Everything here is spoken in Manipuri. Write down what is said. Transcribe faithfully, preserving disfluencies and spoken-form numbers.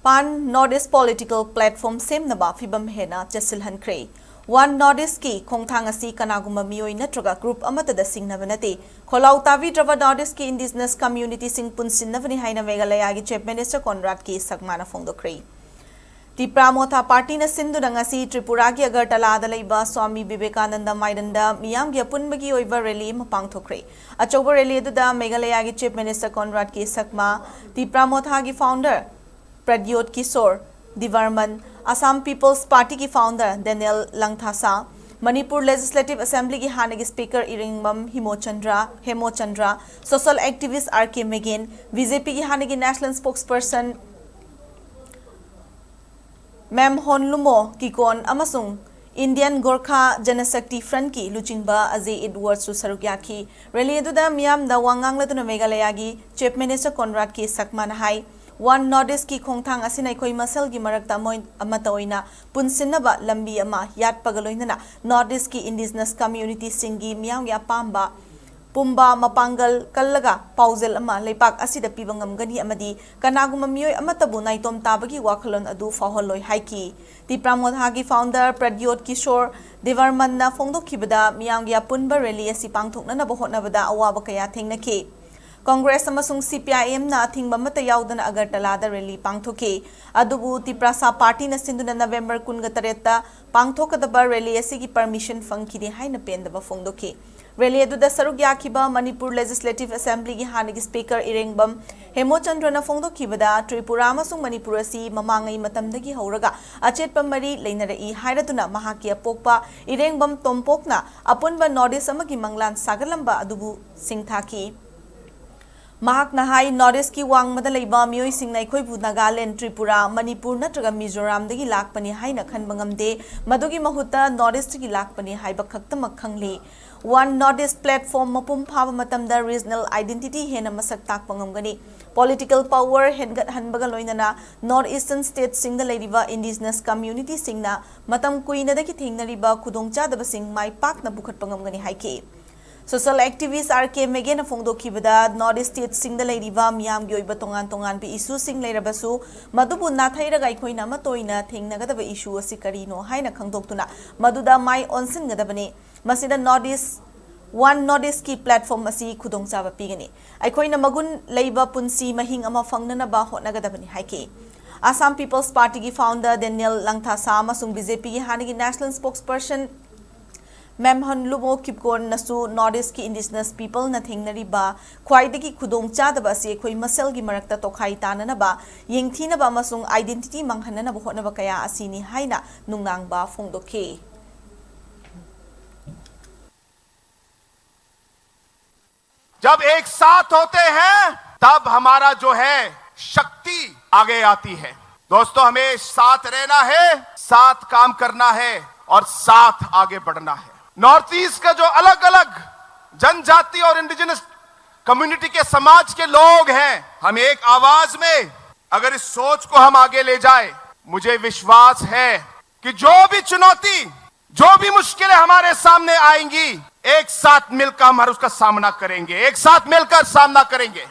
Pan North East Political Platform ꯁꯦꯝꯅꯕ ꯐꯤꯚꯝ ꯍꯦꯟꯅ ꯆꯦꯠꯁꯤꯜꯍꯟꯈ꯭ꯔꯦ꯫ One North East ꯀꯤ ꯈꯣꯡꯊꯥꯡ ꯑꯁꯤ ꯀꯅꯥꯒꯨꯝꯕ ꯃꯤꯑꯣꯏ ꯅꯠꯇ꯭ꯔꯒ group ꯑꯃꯠꯇꯗ ꯁꯤꯡꯅꯕ ꯅꯠꯇꯦ꯫ ꯈꯣꯜꯂꯥꯎ ꯇꯥꯕꯤꯗ꯭ꯔꯕ North East ꯀꯤ indigenous community ꯁꯤꯡ ꯄꯨꯟꯁꯤꯟꯅꯕꯅꯤ ꯍꯥꯏꯅ ꯃꯦꯘꯥꯂꯌꯥꯒꯤ Chief Minister Conrad K ꯁꯛꯃꯥꯅ ꯐꯣꯡꯗꯣꯛꯈ꯭ꯔꯦ꯫ ꯇꯤꯄ꯭ꯔꯥ ꯃꯣꯊꯥ ꯄꯥꯔꯇꯤꯅ ꯁꯤꯟꯗꯨꯅ ꯉꯁꯤ ꯇ꯭ꯔꯤꯄꯨꯔꯥꯒꯤ ꯑꯒꯔꯇꯂꯥꯗ ꯂꯩꯕ ꯁ꯭ꯋꯥꯃꯤ ꯕꯤꯕꯦꯀꯥꯅꯟꯗ ꯃꯥꯏꯗꯟꯗ ꯃꯤꯌꯥꯝꯒꯤ ꯑꯄꯨꯟꯕꯒꯤ ꯑꯣꯏꯕ rally ꯑꯃ ꯄꯥꯡꯊꯣꯛꯈ꯭ꯔꯦ꯫ ꯑꯆꯧꯕ rally ꯑꯗꯨꯗ ꯃꯦꯘꯥꯂꯌꯥꯒꯤ Chief Minister Conrad K ꯁꯛꯃꯥ, ꯇꯤꯄ꯭ꯔꯥ ꯃꯣꯊꯥꯒꯤ founder ꯄ꯭ꯔꯗ꯭ꯌꯣꯠ Kishore ꯗꯤꯕꯔꯃꯟ, Assam People's Party ꯒꯤ founder ꯗꯦꯅꯤꯌꯦꯜ ꯂꯪꯊꯥꯁꯥ, ꯃꯅꯤꯄꯨꯔ Legislative Assembly ꯒꯤ ꯍꯥꯟꯅꯒꯤ Speaker ꯏꯔꯦꯡꯕꯝ ꯍꯤꯃꯣꯆꯟꯗ꯭ꯔ, ꯍꯦꯃꯣꯆꯟꯗ꯭ꯔ, social activist R K ꯃꯦꯒꯤꯟ, B J P ꯒꯤ ꯍꯥꯟꯅꯒꯤ National Spokesperson ꯃꯦꯝ ꯍꯣꯟꯂꯨꯃꯣ ꯀꯤꯀꯣꯟ ꯑꯃꯁꯨꯡ Indian Gorkha Janashakti Front ꯀꯤ ꯂꯨꯆꯤꯡꯕ ꯑꯖꯦ ꯏꯗꯋꯥꯔꯗꯁꯨ ꯁꯔꯨꯛ ꯌꯥꯈꯤ꯫ Rally ꯑꯗꯨꯗ ꯃꯤꯌꯥꯝꯗ ꯋꯥ ꯉꯥꯡꯂꯗꯨꯅ ꯃꯦꯘꯥꯂꯌꯥꯒꯤ Chief Minister Conrad K ꯁꯛꯃꯥꯅ ꯍꯥꯏ, One North East ꯀꯤ ꯈꯣꯡꯊꯥꯡ ꯑꯁꯤꯅ ꯑꯩꯈꯣꯏ ꯃꯁꯦꯜꯒꯤ ꯃꯔꯛꯇ ꯑꯃꯣꯏ-, ꯑꯃꯠꯇ ꯑꯣꯏꯅ ꯄꯨꯟꯁꯤꯟꯅꯕ ꯂꯝꯕꯤ ꯑꯃ ꯌꯥꯠꯄꯒ ꯂꯣꯏꯅꯅ North East ꯀꯤ indigenous community ꯁꯤꯡꯒꯤ ꯃꯤꯌꯥꯝꯒꯤ ꯑꯄꯥꯝꯕ ꯄꯨꯝꯕ ꯃꯄꯥꯡꯒꯜ ꯀꯜꯂꯒ ꯄꯥꯎꯖꯦꯜ ꯑꯃ ꯂꯩꯕꯥꯛ ꯑꯁꯤꯗ ꯄꯤꯕ ꯉꯝꯒꯅꯤ ꯑꯃꯗꯤ ꯀꯅꯥꯒꯨꯝꯕ ꯃꯤꯑꯣꯏ ꯑꯃꯠꯇꯕꯨ ꯅꯥꯏꯇꯣꯝ ꯇꯥꯕꯒꯤ ꯋꯥꯈꯜꯂꯣꯟ ꯑꯗꯨ ꯐꯥꯎꯍꯜꯂꯣꯏ ꯍꯥꯏꯈꯤ꯫ ꯇꯤꯄ꯭ꯔꯥ ꯃꯣꯊꯥꯒꯤ founder ꯄ꯭ꯔꯗ꯭ꯌꯣꯠ ꯀꯤꯁꯣꯔ ꯗꯤꯕꯔꯃꯟꯅ ꯐꯣꯡꯗꯣꯛꯈꯤꯕꯗ, ꯃꯤꯌꯥꯝꯒꯤ ꯑꯄꯨꯟꯕ rally ꯑꯁꯤ ꯄꯥꯡꯊꯣꯛꯅꯅꯕ ꯍꯣꯠꯅꯕꯗ ꯑꯋꯥꯕ ꯀꯌꯥ ꯊꯦꯡꯅꯈꯤ꯫ Congress ꯑꯃꯁꯨꯡ C P I M ꯅ ꯑꯊꯤꯡꯕ ꯑꯃꯠꯇ ꯌꯥꯎꯗꯅ ꯑꯒꯔꯇꯂꯥꯗ rally ꯄꯥꯡꯊꯣꯛꯈꯤ꯫ ꯑꯗꯨꯕꯨ ꯇꯤꯄ꯭ꯔꯥꯁꯥ ꯄꯥꯔꯇꯤꯅ ꯁꯤꯟꯗꯨꯅ ꯅꯕꯦꯝꯕꯔ ꯀꯨꯟꯒ ꯇꯔꯦꯠꯇ ꯄꯥꯡꯊꯣꯛꯀꯗꯕ rally ꯑꯁꯤꯒꯤ permission ꯐꯪꯈꯤꯗꯦ ꯍꯥꯏꯅ ꯄꯦꯟꯗꯕ ꯐꯣꯡꯗꯣꯛꯈꯤ꯫ Rally ꯑꯗꯨꯗ ꯁꯔꯨꯛ ꯌꯥꯈꯤꯕ ꯃꯅꯤꯄꯨꯔ Legislative Assembly ꯒꯤ ꯍꯥꯟꯅꯒꯤ Speaker ꯏꯔꯦꯡꯕꯝ ꯍꯦꯃꯣꯆꯟꯗ꯭ꯔꯅ ꯐꯣꯡꯗꯣꯛꯈꯤꯕꯗ, ꯇ꯭ꯔꯤꯄꯨꯔꯥ ꯑꯃꯁꯨꯡ ꯃꯅꯤꯄꯨꯔ ꯑꯁꯤ ꯃꯃꯥꯡꯉꯩ ꯃꯇꯝꯗꯒꯤ ꯍꯧꯔꯒ ꯑꯆꯦꯠꯄ ꯃꯔꯤ ꯂꯩꯅꯔꯛꯏ ꯍꯥꯏꯔꯗꯨꯅ ꯃꯍꯥꯛꯀꯤ ꯑꯄꯣꯛꯄ ꯏꯔꯦꯡꯕꯝ ꯇꯣꯝꯄꯣꯛꯅ ꯑꯄꯨꯟꯕ North East ꯑꯃꯒꯤ ꯃꯪꯂꯥꯟ ꯁꯥꯒꯠꯂꯝꯕ ꯑꯗꯨꯕꯨ ꯁꯤꯡꯊꯥꯈꯤ꯫ ꯃꯍꯥꯛꯅ ꯍꯥꯏ, North East ꯀꯤ ꯋꯥꯡꯃꯗ ꯂꯩꯕ ꯃꯤꯑꯣꯏꯁꯤꯡꯅ ꯑꯩꯈꯣꯏꯕꯨ ꯅꯥꯒꯥꯂꯦꯟ, ꯇ꯭ꯔꯤꯄꯨꯔꯥ, ꯃꯅꯤꯄꯨꯔ ꯅꯠꯇ꯭ꯔꯒ ꯃꯤꯖꯣꯔꯥꯝꯗꯒꯤ ꯂꯥꯛꯄꯅꯤ ꯍꯥꯏꯅ ꯈꯟꯕ ꯉꯝꯗꯦ꯫ ꯃꯗꯨꯒꯤ ꯃꯍꯨꯠꯇ North East ꯀꯤ ꯂꯥꯛꯄꯅꯤ ꯍꯥꯏꯕ ꯈꯛꯇꯃꯛ ꯈꯪꯂꯤ꯫ One North East platform ꯃꯄꯨꯡ ꯐꯥꯕ ꯃꯇꯝꯗ regional identity ꯍꯦꯟꯅ ꯃꯁꯛ ꯇꯥꯛꯄ ꯉꯝꯒꯅꯤ꯫ Political power ꯍꯦꯟꯒꯠꯍꯟꯕꯒ ꯂꯣꯏꯅꯅ North Eastern state ꯁꯤꯡꯗ ꯂꯩꯔꯤꯕ indigenous community ꯁꯤꯡꯅ ꯃꯇꯝ ꯀꯨꯏꯅꯗꯒꯤ ꯊꯦꯡꯅꯔꯤꯕ ꯈꯨꯗꯣꯡꯆꯥꯗꯕꯁꯤꯡ ꯃꯥꯏ ꯄꯥꯛꯅ ꯄꯨꯈꯠꯄ ꯉꯝꯒꯅꯤ ꯍꯥꯏꯈꯤ꯫ Social activist R K Meghena ꯐꯣꯡꯗꯣꯛꯈꯤꯕꯗ, North East stateꯁꯤꯡꯗ ꯂꯩꯔꯤꯕ ꯃꯤꯌꯥꯝꯒꯤ ꯑꯣꯏꯕ ꯇꯣꯉꯥꯟ ꯇꯣꯉꯥꯟꯕ issueꯁꯤꯡ ꯂꯩꯔꯕꯁꯨ, ꯃꯗꯨꯕꯨ ꯅꯥꯊꯩꯔꯒ ꯑꯩꯈꯣꯏꯅ ꯑꯃꯠꯇ ꯑꯣꯏꯅ ꯊꯦꯡꯅꯒꯗꯕ issue ꯑꯁꯤ ꯀꯔꯤꯅꯣ ꯍꯥꯏꯅ ꯈꯪꯗꯣꯛꯇꯨꯅ ꯃꯗꯨꯗ ꯃꯥꯏ ꯑꯣꯟꯁꯤꯟꯒꯗꯕꯅꯤ꯫ ꯃꯁꯤꯗ North East, One North Eastꯀꯤ platform ꯑꯁꯤ ꯈꯨꯗꯣꯡꯆꯥꯕ ꯄꯤꯒꯅꯤ꯫ ꯑꯩꯈꯣꯏꯅ ꯃꯒꯨꯟ ꯂꯩꯕ ꯄꯨꯟꯁꯤ ꯃꯍꯤꯡ ꯑꯃ ꯐꯪꯅꯅꯕ ꯍꯣꯠꯅꯒꯗꯕꯅꯤ ꯍꯥꯏꯈꯤ꯫ Assam People's Partyꯒꯤ founder Daniel Langthasa ꯑꯃꯁꯨꯡ BJPꯒꯤ ꯍꯥꯟꯅꯒꯤ national spokesperson Memhon Lumo Kipkonꯅꯁꯨ North Eastꯀꯤ indigenous peopleꯅ ꯊꯦꯡꯅꯔꯤꯕ ꯈ꯭ꯋꯥꯏꯗꯒꯤ ꯈꯨꯗꯣꯡ ꯆꯥꯗꯕ ꯑꯁꯤ ꯑꯩꯈꯣꯏ ꯃꯁꯦꯜꯒꯤ ꯃꯔꯛꯇ ꯇꯣꯈꯥꯏ ꯇꯥꯅꯅꯕ, ꯌꯦꯡꯊꯤꯅꯕ ꯑꯃꯁꯨꯡ identity ꯃꯥꯡꯍꯟꯅꯅꯕ ꯍꯣꯠꯅꯕ ꯀꯌꯥ ꯑꯁꯤꯅꯤ ꯍꯥꯏꯅ ꯅꯨꯡꯅꯥꯡꯕ ꯐꯣꯡꯗꯣꯛꯈꯤ꯫ जब एक साथ होते हैं, तब हमारा जो है, शक्ति आगे आती है। दोस्तों, हमें साथ रहना है, साथ काम करना है और साथ आगे बढ़ना है। नॉर्थ ईस्ट का जो अलग अलग जनजाति और इंडिजिनस कम्युनिटी के, समाज के लोग हैं, हम एक आवाज में अगर इस सोच को हम आगे ले जाए, मुझे विश्वास है कि जो भी चुनौती, जो भी मुश्किलें हमारे सामने आएंगी, एक साथ मिलकर हम हर उसका सामना करेंगे, एक साथ मिलकर सामना करेंगे।